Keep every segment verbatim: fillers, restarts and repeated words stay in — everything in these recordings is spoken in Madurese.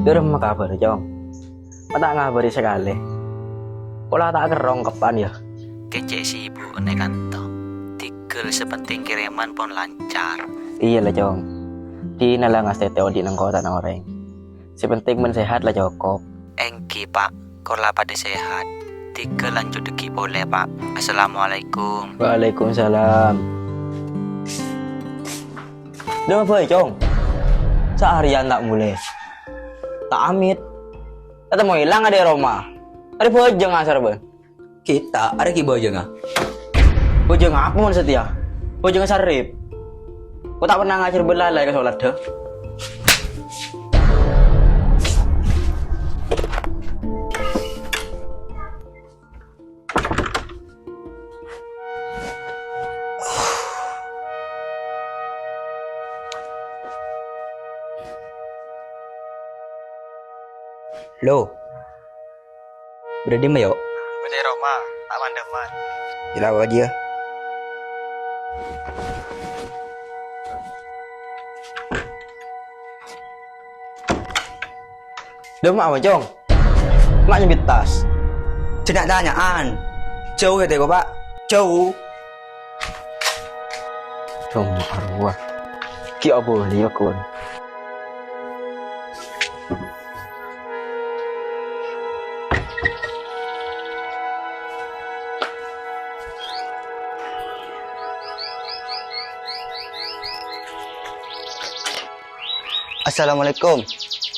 Ghârâmma kabhâr, Cong? Ma' ta' ngabhâri sakalè. Pola ta' kerrong keppa'an, yâ. Kèng cè' sibuk è kanto. Tigal sè pentèng kèrèman pon lancar. Iyâ la, Cong. Dinah la ngastètè odi' neng kotana orèng. Sè pentèng bân sehat la cokop. Èngghi, Pa'. Kor la padâ sehat. Tigal lanjut dâgghi' polè, Pa'. Assalamualaikum. Waalaikumsalam. Dâ' bhâi, Cong. Saarèyan ta' molè. Ta' amèt. Tatemmo èlang adâ' è roma. Arè bhâjâng asar, bân. Kita, arè ghi' bhâjângnga. Bhâjâng apa mon satèya? Bhâjângnga Sarip. Ko ta' pernah ngajhâr bâlâlâ ka solat, dâ. Lo. Bâdâ è dimma, Yo? Bâdâ è roma, ta' man-dâman. Ilawa jiyâ. Dâ' emma, Cong? Ma' nyambit tas. Jhâ' na'-tanya'an. Jâu ya, teko, Pa'. Jâu. Cong, arowa. Ki' apa liya, Kon? Assalamualaikum.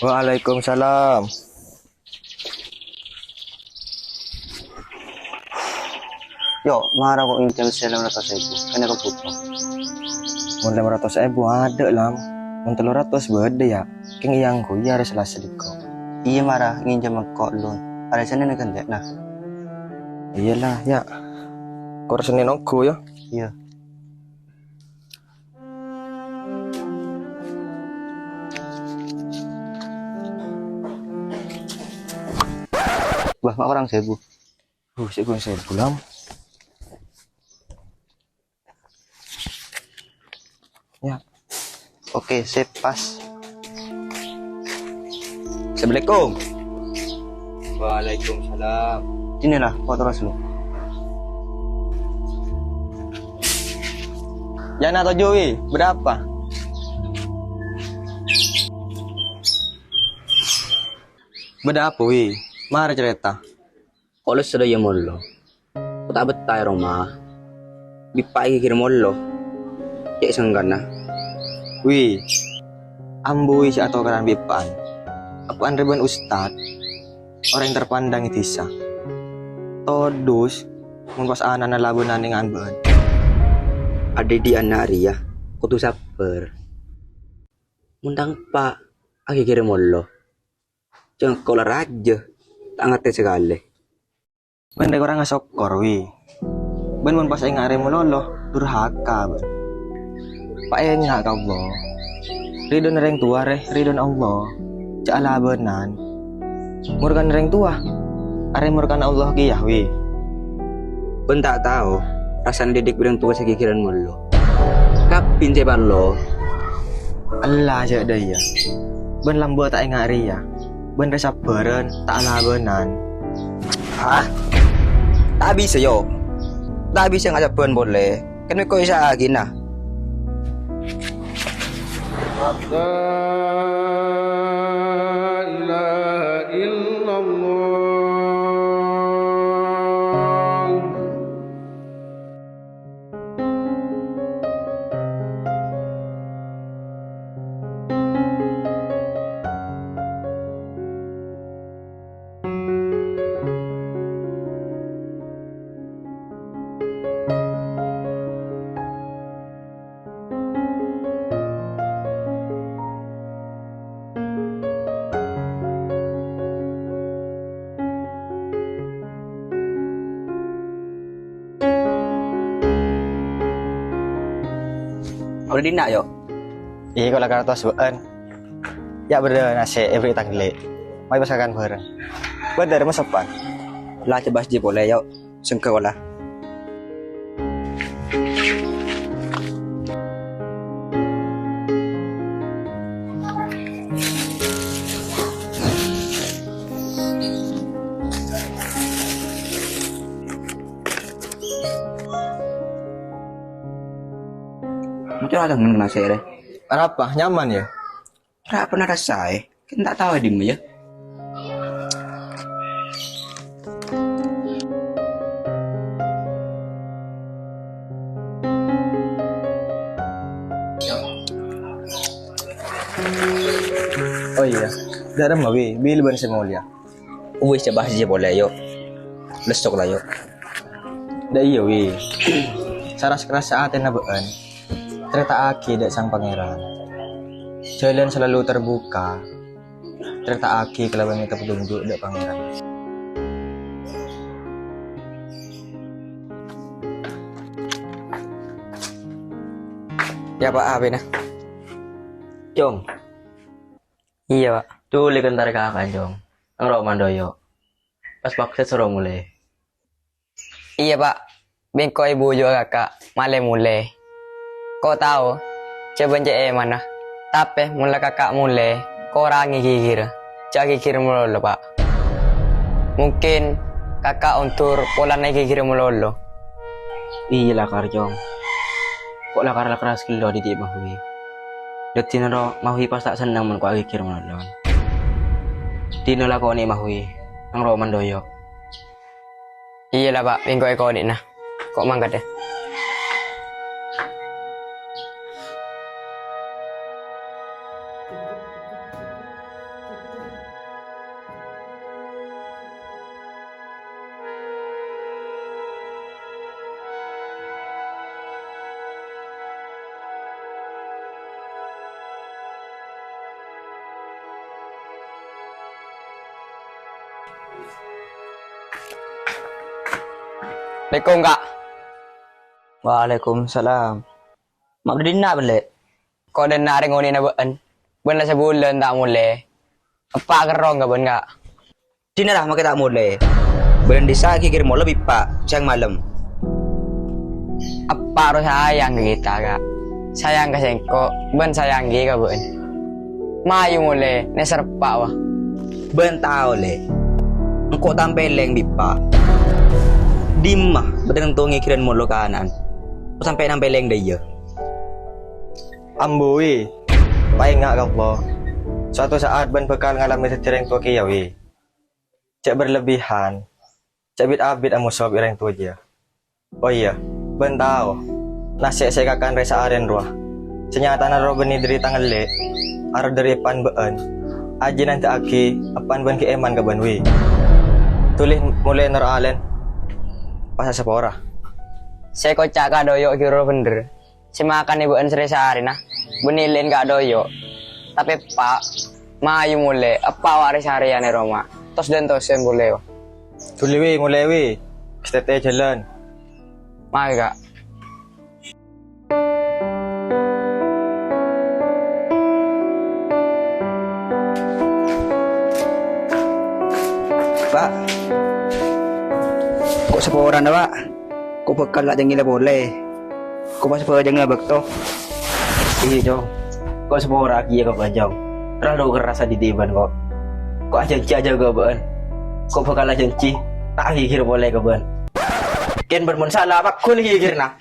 Waalaikumsalam. Yo, mara ko' nginjhâm sè lèma ratos èbu, kènè' ko' bhuto. Mon lèma ratos èbu adâ', Lam. Mon tello ratos bâdâ, ya. Kèng èyangghuy arè Salasa dhiko. Iyâ, mara nginjhâm engko', Lon. Arè Sennèn ghântè'na. Iyâ la, ya. Kor Sennèn ongghu, ya. Iyâ. Wah, ma' korang sèbu. Uh, sè ghun sèbu, Lam. Ya. Oke, sip, pas. Assalamualaikum. Waalaikumsalam. Sini lah, kok terus lu. Jana toju, Wi, bâdâ apa? Bâdâ apa, Wi? Mara carèta. Ko' lesso dâ' iyâ mollo. Ko' ta' bettah è roma. Bi' eppa' èghigir mollo. Cè' sengkana. Wi, ambu wi sè atokaran bi' eppa'an. Eppa'an rèya bân ustad, orèng terpandang è dhisa. Todus, mon pas ana'na labânan ènga' bâ'ân. Adhidhi' ana' rèya kodhu sabbhâr. Mon tang eppa' aghigirâ mollo, cè' engko' la rajâ, ta' ngartè sakalè. Bân rè korang asokkor, Wi. Bân mon pas ènga' rè malolo, durhaka, bân. Paènga' ka Allah. Ridhona rèng towa rè, ridhona Allah. Jhâ' alabânan. Morkana rèng towa, arè morkana Allah kèya, Wi. Bân ta' tao, rassana dhidhik bi' rèng towa sè ghighirân mollo. Kabbhi sè parlo. Ella jhâ' dâ' iyâ. Bân lambâ' ta' ènga' rèya. Bân rè sabbhârân, ta' alabânan. Hah? Ta' bisa, Yo. Ta' bisa ènga' sabbhân polè. Kan mèko isa'aghina. La ilaha illallah. Abdhina, Yo. Iyâ, ko' la kantos bâ'ân. Yâ, bâdâ nasè' èberri' tang ghellâ'. Mayu pas ngakan bhâreng. Bâdâ rèya maseppan. La, cobâ jiyâ polè, Yo. Sengka' ko' la. Cora' dhengngan kèng nasè' rè. Arapa? Nyaman, yâ? Ra' pernah rasaè. Kan ta' tao è dimma, yâ. Oh iyâ, dhâremma, Wi, bilâ bân sè molja. Wis, coba siji polè, yo. Lessok la, yo. Dâ' iyâ, Wi. Saras-kerassa atèna bâ'ân, carèta'aghi dâ' Sang Pangèran. Jhâlân salalu terbuka. Carèta'aghi kalabân mènta petunjuk dâ' Pangèran. Yâ, Pak, apèna? Cong. Iyâ, Pak. Dhuli kèng entar kaka, Cong. Neng roman doyo. Pas waktu soro mulè. Iyâ, Pak. Bi' engko' èbuju'â kaka' malè molè. Ko' tao, jhâ' bân cè' èmanna. Tapè mon la kaka' molè, korangè ghighirrâ. Jhâ' ghighir malolo, Pak. Mungkin kaka' ondur polana èghighir malolo. Iyâ, lakar, Cong. Ko' lakar-lakar sakello' dhibi' Mahwi. Dhâddhina ro Mahwi pas ta' senneng mon ko' aghighir malolo. Dina lakonè Mahwi, neng roman doyo. Iyâ la, Pak, bi' engko' èkonè'na. Ko' mangkat, yâ. Assalamualaikum, Kak. Waalaikumsalam. Ma' bâdâ dinna', Bân, Lè'? Ko' dinna' rèng onè'na bâ'ân. Bân la sabulân ta' molè. Eppa' kerrong ka bâ'ân, Kak. Dinna' ra makè ta' molè. Bâ'ân dissa' ghighir malolo bi' eppa' sèyang malem. Eppa' ro sayang ka kita, Kak. Sayang ka sèngko', bân sayang ghi ka bâ'ân. Mayu molè, nèser eppa', wa. Bâ'ân tao, Lè'. Engko' tampèlèng bi' eppa'. Dimma bâdâ tanto ngèghirân malolo kana'an. Engko' sampè' nampèlèng dâ' iyâ. Ambu, Wi. Paènga' ka Allah. Suatu saat bâ'ân bhâkal ngalamè dhâddhi rèng towa kèya, Wi. Jhâ' berlebihan. Jhâ' bit-abit amoso bi' rèng towa jiyâ. Oh iyâ, bâ'ân tao. Nasè' sè èkakan rè saarèn rowa. Sanyatana ro bânnè dâri tang ellè', aro dâri eppa'na bâ'ân. Ajina èdâ'aghi eppa'na bâ'ân ghi' èman ka bâ'ân, Wi. Dhuli molè noro' alèn. Pas asapora. Sè èkoca' ka Doyo' ghi' ro bhendher. Sè makanè bâ'ân sarè-sarèna, bânnè ellè'en ka Doyo'. Tapè eppa', mayu molè, eppa' wa' rè-sarèyan è roma. Tos-dântosan polè, wa. Dhuli, Wi, molè, Wi. Kastètè jhâlân. Mayu, Kak. Pak. Ko' saporana, Pak? Ko' bhâkal ta' jhângghilâ polè. Ko' pas bhâjângnga bâkto. Iyâ, Cong. Ko' sapora kèya ka bâ'ân, Cong. Terlalu kerrassa dhibi' bâ'ân, ko'. Ko' ajhânjhi ajâgâ bâ'ân. Ko' bhâkal ajhânjhi ta' ghighir polè ka bâ'ân. Kèng bâ'ân mon sala, Pak, ghun ghighirna.